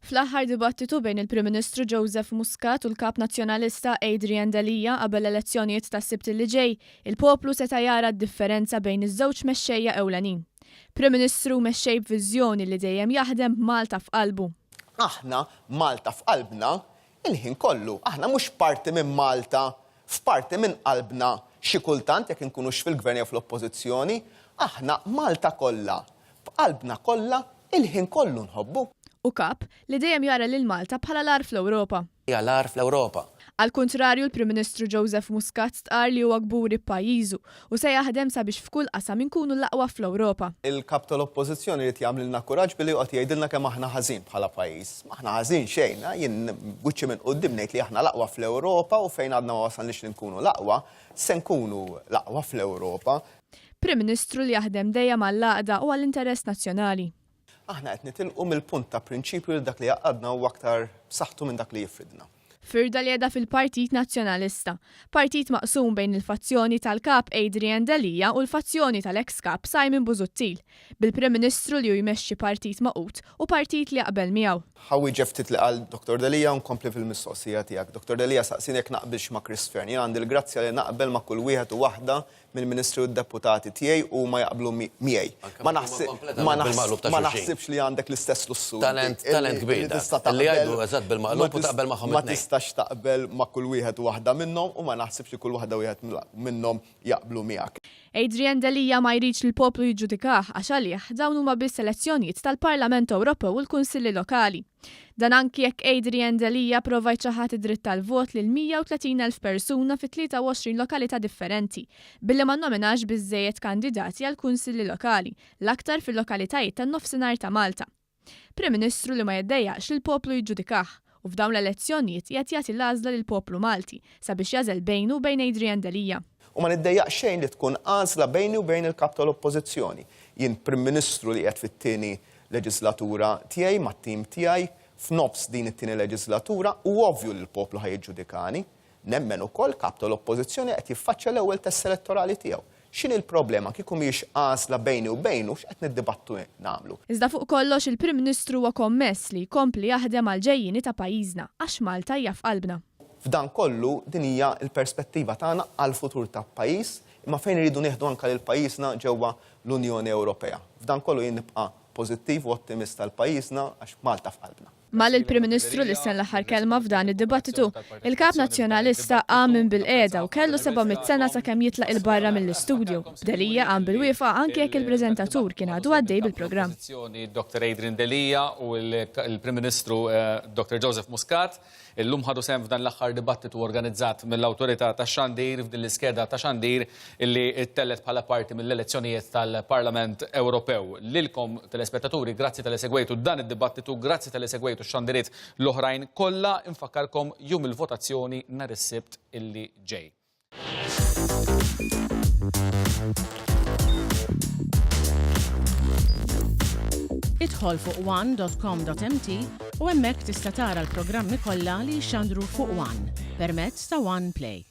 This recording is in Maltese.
Fl-aħħar dibattitu bejn il-Prim Ministru Joseph Muscat u l-Kap Nazzjonalista Adrian Delia qabel l-elezzjonijiet tas-Sibt li ġej, il-poplu seta' jara d-differenza bejn iż-żewġ mexxejja ewlenin. Prim Ministru u mexxej b'viżjoni li dejjem jaħdem b'Malta f'qalbu. Aħna Malta f'qalbna il-ħin kollu. Aħna mhux parti minn Malta f'parti minn qalbna xi kultant jekk inkunux fil-Gvern jew fl-Oppożizzjoni. Aħna Malta kollha b'qalbna kollha il-ħin kollu nħobbu. U Kap li dejjem jara lil Malta bħala l-agħar fl-Ewropa. Hija l-agħar fl-Ewropa. Għall-kuntrarju l-Prim Ministru Joseph Muscat stqarr li huwa kburi b'pajjiżu u se jaħdem sabiex f'kull qasam inkunu l-aqwa fl-Ewropa. Il-Kap tal-Oppożizzjoni jrid jagħmlilna kuraġġ billi joqgħod jgħidilna kemm aħna ħażin bħala pajjiż. M'aħna ħażin xejn, jien b'wiċċi minn quddiem ngħid li aħna l-aqwa fl-Ewropa u fejn għadna ma wasalniex li nkunu l-aqwa, se nkunu l-aqwa fl-Ewropa. Prim Ministru li jaħdem dejjem għall-għaqda u għall-interess nazzjonali. Aħna qed nitilqu mill-punt ta' prinċipju li dak li jgħaqqadna huwa aktar b'saħħtu minn dak li jifridna. Firda li qiegħda fil-Partit Nazzjonalista. Partit maqsum bejn il-fazzjoni tal-Kap Adrian Delia u l-fazzjoni tal-eks Kap Simon Busuttil. Bil-Prim Ministru li hu jmexxi partit magħqud u partit li jaqbel miegħu. Ħa wieġeb ftit li qal Dottor Delia u nkompli fil-mistoqsija tiegħek. Dottor Delia saqsieni jekk naqbilx ma' Chris Fearne. Jien għandi l-grazzja li naqbel ma' kull wieħed u waħda mill-Ministri u d-Deputati tiegħi u huma jaqblu miegħi. Ma naħsibx li għandek l-istess lussu. Talent, talent kbir. Li jgħidu eżatt bil-maqlub u taqbel magħhom. Ma tistax taqbel ma' kull wieħed u waħda minnhom u ma naħsibx li kull waħda wieħed minnhom jaqblu miegħek. Adrian Delia ma jridx li l-poplu jiġġudikah għax għalih dawn huma biss elezzjonijiet tal-Parlament Ewropew u l-Kunsilli Lokali. Dan anki jekk Adrian Delia prova jċaħħad id-dritt tal-vot lil 130,000 persuna fi 23 lokalità differenti, billi ma nnominax biżżejjed kandidati għall-kunsilli lokali, l-aktar fil-lokalitajiet tan-Nofsinhar ta' Malta. Prim Ministru li ma jiddejjaqx li l-poplu jiġġudikah, u f'dawn l-elezzjonijiet qiegħed jagħti l-għażla lill-poplu Malti sabiex jagħżel bejnu u bejn Adrian Delia. U ma niddejjaq xejn li tkun għażla bejni u bejn il-Kap tal-Oppożizzjoni. Jien Prim Ministru li qiegħed fit-tieni leġislatura tiegħi mat-tim tiegħi f'nofs din it-tieni leġislatura u ovvju li l-poplu ħa jiġġudikani. Nemmen ukoll Kap tal-Oppożizzjoni qed jiffaċċja l-ewwel test elettorali tiegħu. X'inhi l-problema kieku mhijiex għażla bejni u bejnu x'qed niddibattu nagħmlu? Iżda fuq kollox il-Prim Ministru huwa kommess li jkompli jaħdem għall-ġejjieni ta' pajjiżna għax Malta hija f'qalbna. F'dan kollu din hija l-perspettiva tagħna għall-futur ta' pajjiż imma fejn irridu nieħdu anke lil pajjiżna ġewwa l-Unjoni Ewropea. F'dan kollu jien nibqa' pożittiv u ottimist għal pajjiżna għax Malta f'qalbna. Malli l-Prim Ministru lissen l-aħħar kelma f'dan id-dibattitu, il-Kap Nazzjonalista qam minn bilqiegħda u kellu 700 sena sakemm jitlaq 'il barra mill-istudju, b'Delia qam bil-wieqfa anki jekk il-preżentatur kien għadu għaddej bil-programm. Dr Adrian Delia u l-Prim Ministru Dr Joseph Muscat. Illum ħadu sehem f'dan l-aħħar dibattitu organizzat mill-Awtorità tax-Xandir f'din l-iskeda ta' xandir illi ttellgħet bħala parti mill-elezzjonijiet tal-Parlament Ewropew. Lilkom telespettaturi, grazzi talli segwejtu dan id-dibattitu, grazzi talli segwejtu x-xandiriet l-oħrajn kollha. Infakkarkom jum il-votazzjoni nhar is-Sibt illi ġej. Idħol fuq one.com.mt u hemmhekk tista' tara l-programmi kollha li jixxandru fuq One permezz ta' One Play.